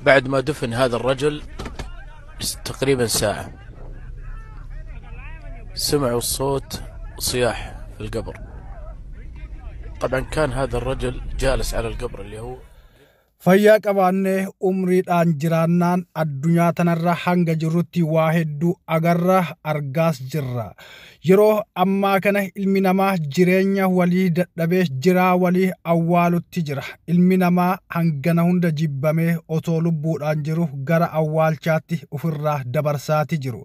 بعد ما دفن هذا الرجل تقريبا ساعة سمعوا الصوت صياح في القبر. طبعا كان هذا الرجل جالس على القبر اللي هو Fayyaa qabaannee umriidhaan jiraannaan addunyaa tanarra hanga jirrutti waa hedduu agarra, argaas jirra. Yeroo ammaa kana ilmi namaa jireenya walii dadhabee jiraa walii awwaalutti jira. Ilmi namaa hangana hunda jibbamee otoo lubbuudhaan jiru gara awwaalchaatti ofirraa dabarsaati jiru.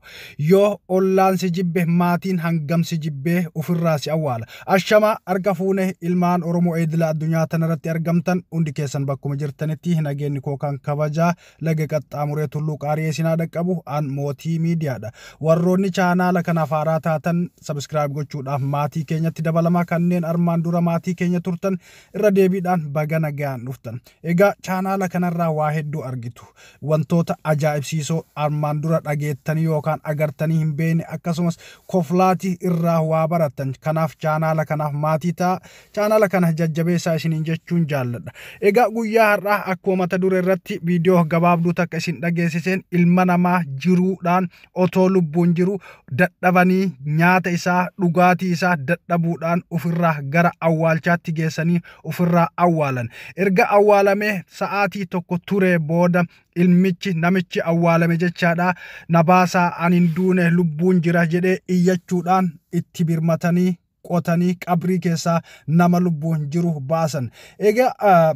Yoo ollaan si jibbe, maatiin hangam si jibbee ofirraa si awwaala. Ashamaa, harka fuune ilmaan Oromoo idila addunyaa tanarratti argamtan hundi keessan, bakkuma jirtanitti nageenyi koo kan kabajaa laga qaxxaamuree tulluu qaarii isinaa dhaqqabu. An Mootii Miidiyaadha. Warroonni chaanaala kanaaf haaraa taatan subscribe gochuudhaaf maatii keenyatti dabalamaa, kanneen armaan dura maatii keenya turtan irra deebiidhaan baga nagaan dhuftan. Egaa chaanaala kanarraa waa hedduu argitu. Wantoota ajaa'ibsiisoo armaan dura dhageettanii yookaan agartanii hin beekne, akkasumas koflaatii irraa waa barattan. Kanaaf chaanaala kanaaf maatii ta'a. Chaanaala kana jajjabeessaa isiniin jechuun jaalladha. Egaa guyyaa har'aa akkuma mata duree irratti viidiyoo gabaabduu takka isin dhageessiseen, ilma namaa jiruudhaan otoo lubbuun jiru dadhabanii nyaata isaa, dhugaatii isaa dadhabuudhaan ofirraa gara awwaalchaatti geessanii ofirraa awwaalan. Erga awwaalamee sa'aatii tokko turee booda ilmichi namichi awwaalame jechaadha, "Na baasaa, ani hin duune, lubbuun jira," jedhee iyyachuudhaan itti birmatanii qotanii qabrii keessaa nama lubbuun jiru baasan. Egaa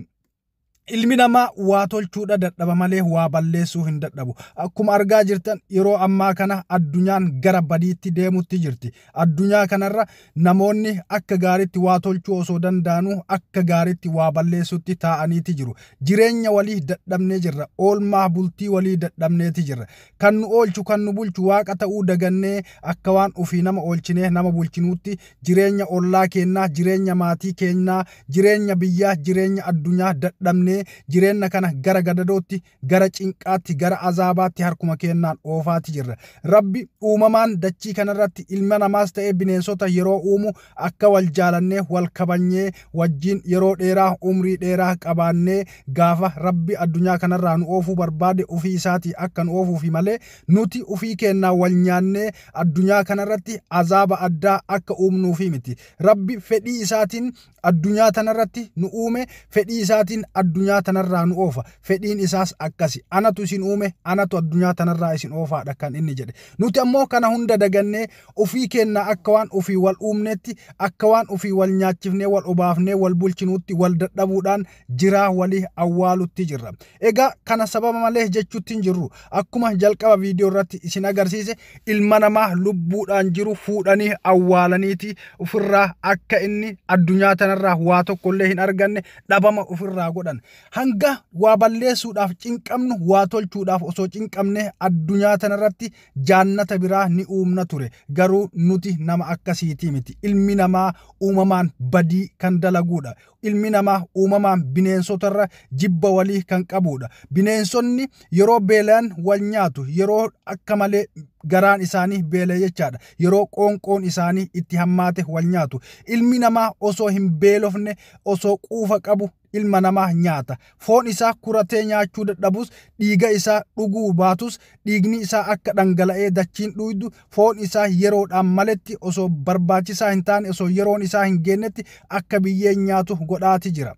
ilmi namaa waa tolchuudha dadhaba malee waa balleessuu hin dadhabu. Akkuma argaa jirtan yeroo ammaa kana addunyaan gara badiitti deemutti jirti. Addunyaa kanarra namoonni akka gaariitti waa tolchuu osoo danda'anuu akka gaariitti waa balleessutti taa'aniiti jiru. Jireenya walii dadhabnee jirra. Oolmaa bultii walii dadhabneeti jirra. Kan nu oolchu, kan nu bulchu Waaqa ta'uu dagannee akka waan ofii nama oolchinee nama bulchinuutti jireenya ollaa keenyaa, jireenya maatii keenyaa, jireenya biyyaa, jireenya addunyaa dadhabnee jireenya kana gara gadadootti, gara cinqaatti, gara azaabaatti harkuma keenyaan oofaati jirra. Rabbi uumamaan dachii kanarratti ilma namaas ta'ee bineensota yeroo uumu akka wal jaalannee, wal kabanyee, wajjin yeroo dheeraa, umrii dheeraa qabaannee, gaafa Rabbi addunyaa kanarraa nu oofuu barbaade ofii isaatii akka nu oofuufi malee nuti ofii keenyaa wal nyaannee addunyaa kanarratti azaaba addaa akka uumnuufi miti. Rabbi fedhii isaatiin addunyaa tanarratti nu uume, fedhii isaatiin addunyaa tanarraa nu oofa. Fedhiin isaas akkasi. "Anatu isin uume, anatu addunyaa tanarraa isin oofaadha" kan inni jedhe. Nuti ammoo kana hunda dagannee ofii keenna akka waan ofii wal uumnetti, akka waan ofii wal nyaachifnee, wal obaafnee, wal bulchinuutti wal dadhabuudhaan jiraa walii awwaalutti jirra. Egaa kana sababa malee jechuutti hin jirru. Akkuma jalqaba viidiyoo irratti isin agarsiise, ilma namaa lubbuudhaan jiru fuudhanii awwaalaniiti ofirraa akka inni addunyaa tanarraa waa tokkollee hin arganne dhabama ofirraa godhan. Hanga waa balleessuudhaaf cinqamnu, waa tolchuudhaaf osoo cinqamne addunyaa tanarratti jaannata biraa ni uumna ture. Garuu nuti nama akkasiitii miti. Ilmi namaa uumamaan badii kan dalaguudha. Ilmi namaa uumamaan bineensotarra jibba walii kan qabudha. Bineensonni yeroo beela'an wal nyaatu, yeroo akka malee garaan isaanii beela'e jechaadha. Yeroo qoonqoon isaanii itti hammaate wal nyaatu. Ilmi namaa osoo hin beelofne, osoo quufa qabu ilma namaa nyaata. Foon isaa kuratee nyaachuu dadhabus, dhiiga isaa dhuguu baatus, dhiigni isaa akka dhangala'ee dachiin dhuydu, foon isaa yeroodhaan maletti, osoo barbaachisaa hin taane, osoo yeroon isaa hin geennetti akka biyyeen nyaatu godhaati jira.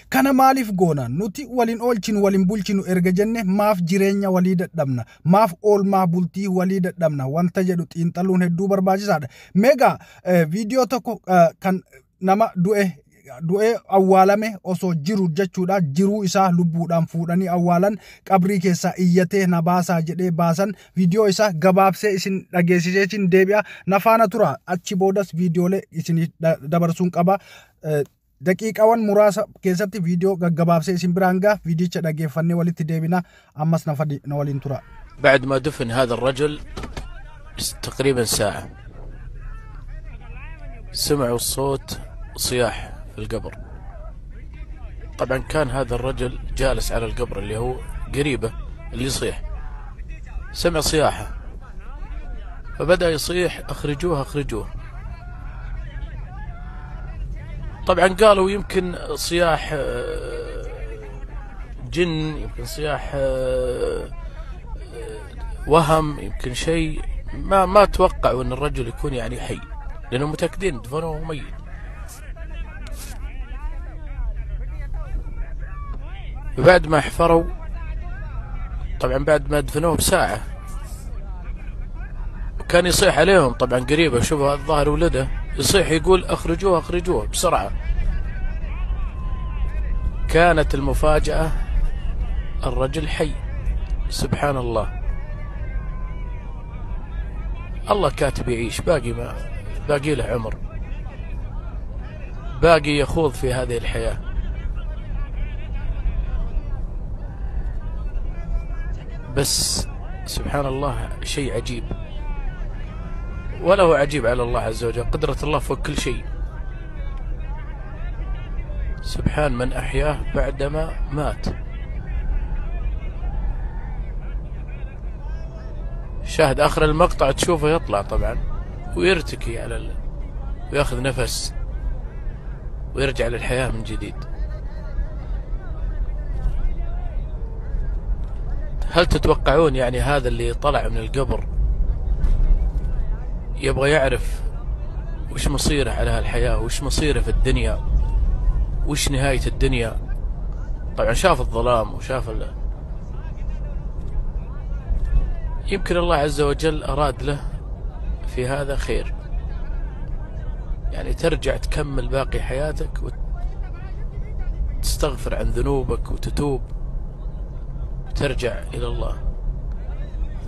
Kana maaliif goona? Nuti waliin oolchinu, waliin bulchinu erga jenne, maaf jireenya walii dadhabna? Maaf oolmaa bultii walii dadhabna? Wanta jedhu xiinxaluun hedduu barbaachisaadha. Meegaa viidiyoo tokko kan nama du'e du'ee awwaalame osoo jiru jechuudha, jiruu isaa lubbuudhaan fuudhanii awwaalan, qabrii keessaa iyyatee "Na baasaa" jedhee baasan, viidiyoo isaa gabaabsee isin dhageessisee isin deebi'a. Na faana tura. Achi boodas viidiyoolee isin dabarsuun qaba. Daqiiqaawwan muraasa keessatti viidiyoo gaggabaabsee isin biraan ga'a. Viidiyicha dhageeffannee walitti deebina. Ammas na waliin tura. بعد ما دفن هذا الرجل تقريبا ساعة سمعوا الصوت صياح في القبر. طبعا كان هذا الرجل جالس على القبر اللي هو قريبه اللي يصيح، سمع صياحه فبدأ يصيح: "اخرجوه، اخرجوه". طبعا قالوا يمكن صياح جن، يمكن صياح وهم، يمكن شيء، ما توقعوا ان الرجل يكون يعني حي، لانهم متاكدين دفنوه وهو ميت. بعد ما حفروا، طبعا بعد ما دفنوه بساعة، وكان يصيح عليهم طبعا قريبه، شوفوا الظاهر ولده يصيح يقول اخرجوه اخرجوه بسرعة. كانت المفاجأة الرجل حي، سبحان الله. الله كاتب يعيش، باقي ما باقي له عمر، باقي يخوض في هذه الحياة. بس سبحان الله شيء عجيب، ولا هو عجيب على الله عز وجل، قدرة الله فوق كل شيء. سبحان من أحياه بعدما مات. شاهد آخر المقطع تشوفه يطلع طبعا ويرتكي على وياخذ نفس ويرجع للحياة من جديد. هل تتوقعون يعني هذا اللي طلع من القبر يبغى يعرف وش مصيره على هالحياة، وش مصيره في الدنيا، وش نهاية الدنيا؟ طبعا شاف الظلام وشاف يمكن الله عز وجل أراد له في هذا خير، يعني ترجع تكمل باقي حياتك وتستغفر عن ذنوبك وتتوب وترجع إلى الله.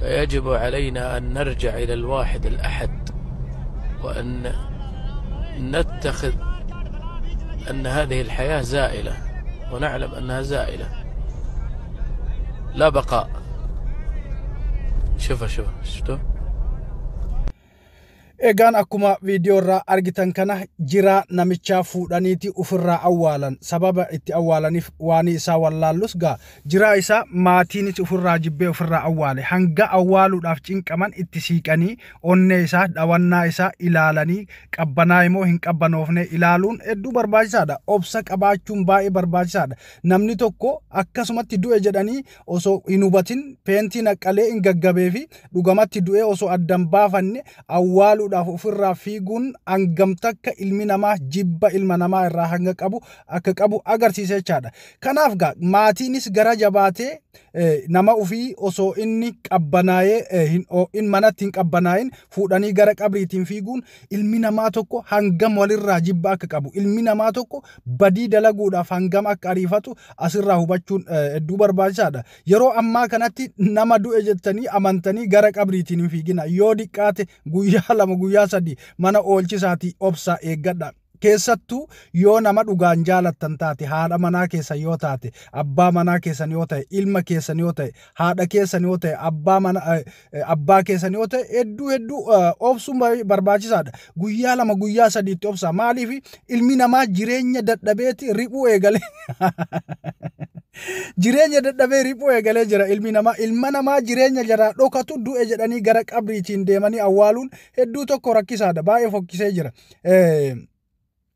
فيجب علينا أن نرجع إلى الواحد الأحد، وأن نتخذ أن هذه الحياة زائلة، ونعلم أنها زائلة لا بقاء. شوفوا شوفوا شفتوا. Egaan akkuma viidiyoo irraa argitan kana jira namichaa fuudhaniiti ofirraa awwaalan. Sababa itti awwaalaniif waan isaa wallaallus gaa jiraa isaa maatiinis ofirraa jibbee ofirraa awwaale. Hanga awwaaluudhaaf cinqaman itti siiqanii onnee isaa dhawannaa isaa ilaalanii qabbanaa immoo hin qabbanoofne ilaaluun hedduu barbaachisaadha. Obsa qabaachuun baay'ee barbaachisaadha. Namni tokko akkasumatti du'e jedhanii osoo hin hubatin peentii naqqalee hin gaggabee fi dhugamatti du'e osoo addan baafanne awwaalu ofirraa fiiguun hangam takka ilmi namaa jibba ilma namaa irraa hanga qabu akka qabu agarsiisa jechaadha. Kanaaf gaa maatiinis gara jabaatee nama ofii osoo inni qabbanaayee hin manatti hin qabbanaayin fuudhanii gara qabriitiin fiiguun ilmi namaa tokko hangam walirraa jibba akka qabu, ilmi namaa tokko badii dalaguudhaaf hangam akka ariifatu asirraa hubachuun hedduu barbaachisaadha. Yeroo ammaa kanatti nama du'e jettanii amantanii gara qabriitiin hin fiigina. Yoo diqqaate guyyaa 2 guyyaa 3 mana oolchisaatii obsa eeggadha. Keessattuu yoo nama dhugaan jaalattan taate, haadha manaa keessan yoo taate, abbaa manaa keessan yoo ta'e, ilma keessan yoo ta'e, haadha keessan yoo ta'e, abbaa keessan yoo ta'e, hedduu hedduu obsuun barbaachisaadha. Guyyaa 2 guyyaa 3 obsa. Maaliif ilmi namaa jireenya dadhabeeti riphuu eegale. Jireenya dadhabee riphuu eegalee jira ilmi namaa. Ilma namaa jireenya jaraa dhokatu du'e jedhanii gara qabriitiin deemanii awwaaluun hedduu tokko rakkisaadha. Baay'ee fokkisee jira.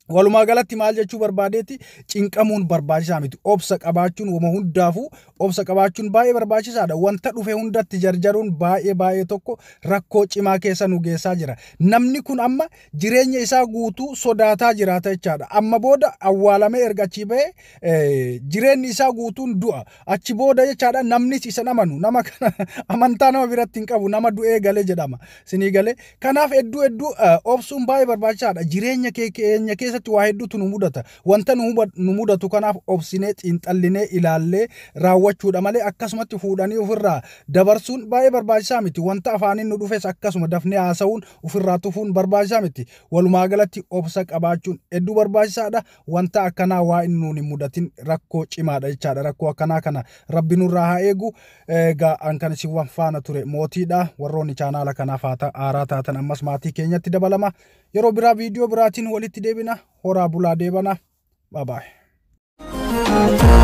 Walumaa galatti maal jechuu barbaadeeti, cinqamuun barbaachisaa miti. Obsa qabaachuun wama hundaafuu obsa qabaachuun baay'ee barbaachisaadha. Wanta dhufe hundatti jarjaruun baay'ee baay'ee tokko rakkoo cimaa keessa nu geessaa jira. Namni kun amma jireenya isaa guutuu sodaataa jiraata jechaadha. Amma booda awwaalamee erga achi ba'ee jireenyi isaa guutuun du'a. Achi booda jechaadha namnis isa amanu. Nama kana amantaa nama biratti hin qabu. Nama du'ee galee jedhama. Sinii galee. Kanaaf hedduu hedduu obsuun baay'ee barbaachisaadha. Jireenya keenya keessa waa hedduutu nu mudata. Wanta nu mudatu kanaaf obsinee xiinxallinee ilaallee raawwachuudha malee akkasumatti fuudhanii ofirraa dabarsuun baay'ee barbaachisaa miti. Wanta afaaniin nu dhufes akkasuma dafnee haasa'uun ofirraa tufuun barbaachisaa miti. Walumaa galatti obsa qabaachuun hedduu barbaachisaadha. Wanta akkanaa waa inni nuun hin mudatin rakkoo cimaadha jechaadha. Rakkoo akkanaa kana rabbi nurraa haa eegu. Egaa an kan isin waan faana ture mootiidha. Warroonni chaanaala kanaaf haaraa taatan ammas maatii keenyatti dabalama. Yeroo biraa viidiyoo biraatiin walitti deebina. Horaa bulaa deebana. Bye bye.